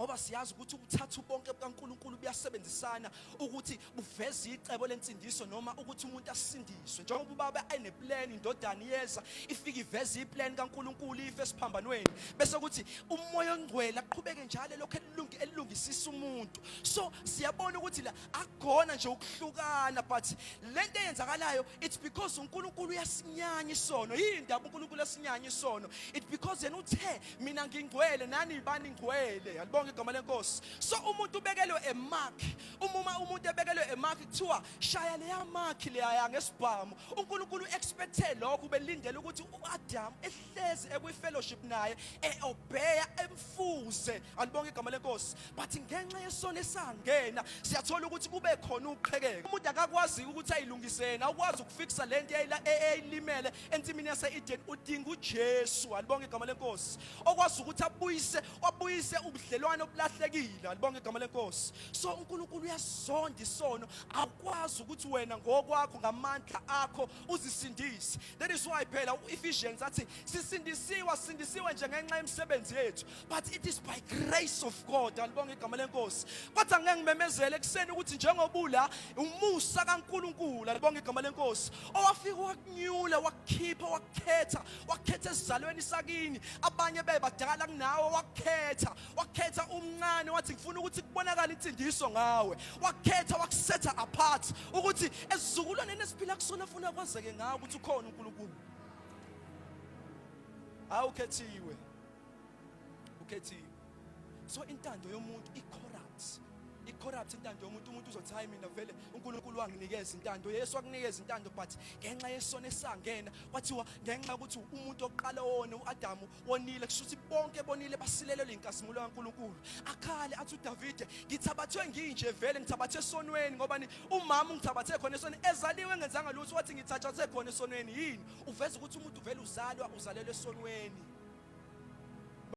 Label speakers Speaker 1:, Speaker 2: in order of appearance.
Speaker 1: Ngoba siyazi ukuthi ubuthathu bonke bukaNkulunkulu buyasebenzisana ukuthi buveze icebo lensindiso noma ukuthi umuntu asindiswe. Njengoba ubaba eneplan, indodana iyeza ifike iveze iplan kaNkulunkulu ife esiphambanweni, bese kuthi uMoya oNgcwele aqhubeke njalo lokho elungisisa umuntu. So siyabona ukuthi la akukhona nje ukuhlukana, but lento eyenzakalayo, it's because uNkulunkulu uyasinyanya isono. Yini indaba uNkulunkulu esinyanya isono? It's because yena uthe, "Mina ngingcwele, nani bani ngcwele." Alibonge igama leNkosi. So umuntu ubekelwe a mark. Uma umuntu ebekelwe a mark, kuthiwa shaya leya mark leya ngesibhamu. uNkulunkulu expecte lokho, belindele ukuthi uAdam ehlezi ekwi fellowship naye, eobeya, emfuze. Alibonge igama leNkosi. But ngenxa yesono esangena, siyathola ukuthi kube khona uqhekeko. Umuntu akakwazi ukuthi ayilungise yena, awukwazi ukufixa lento eyayilimele ensimini yase-Eden. Udinga uJesu, alibonge igama leNkosi, okwazi ukuthi abuyise, wabuyise ubudlelwano obulahlekile. Alibonge igama leNkosi. So uNkulunkulu uyasonda isono. Awukwazi ukuthi wena ngokwakho, ngamandla akho, uzisindise. That is why phela uEphesians athi sisindisiwe, sisindisiwe nje ngenxa yemisebenzi yethu, but it is by grace of God. Alibonge igama leNkosi. Kodwa ngeke ngimemezele ekuseni ukuthi njengoba ula, umusa kaNkulunkulu, alibonge igama leNkosi, owafika wakunyula, wakukhipha, wakukhetha, wakhetha esizalweni sakini, abanye bebadala kunawe, wakukhetha, wakhetha umncane, wathi, "Ngifuna ukuthi kubonakale insindiso ngawe." Wakhetha, wakusetha apart ukuthi esizukulwaneni esiphila kusona funa kwazeke ngawe ukuthi ukhona uNkulunkulu. Awukhethiwe, ukhethiwe. So intando yomuntu i-corrupt, i-corrupt intando yomuntu. Umuntu uzothi, "Hayi, mina vele uNkulunkulu wanginikeza intando." Yesu wakunikeza intando, but ngenxa yesono esangena, kwathiwa ngenxa yokuthi umuntu oqala wona, uAdamu, wonile, kusho ukuthi bonke bonile, basilelelwe inkazimulo kaNkulunkulu. Akhale athi uDavide, "Ngithabathwe nginje vele, ngithabathwe esonweni, ngoba ni umama ungithabathe khona esonweni, ezaliwe ngenzanga lutho, wathi ngithathathe khona esonweni." Yini? Uveza ukuthi umuntu vele uzalwa, uzalelwe esonweni.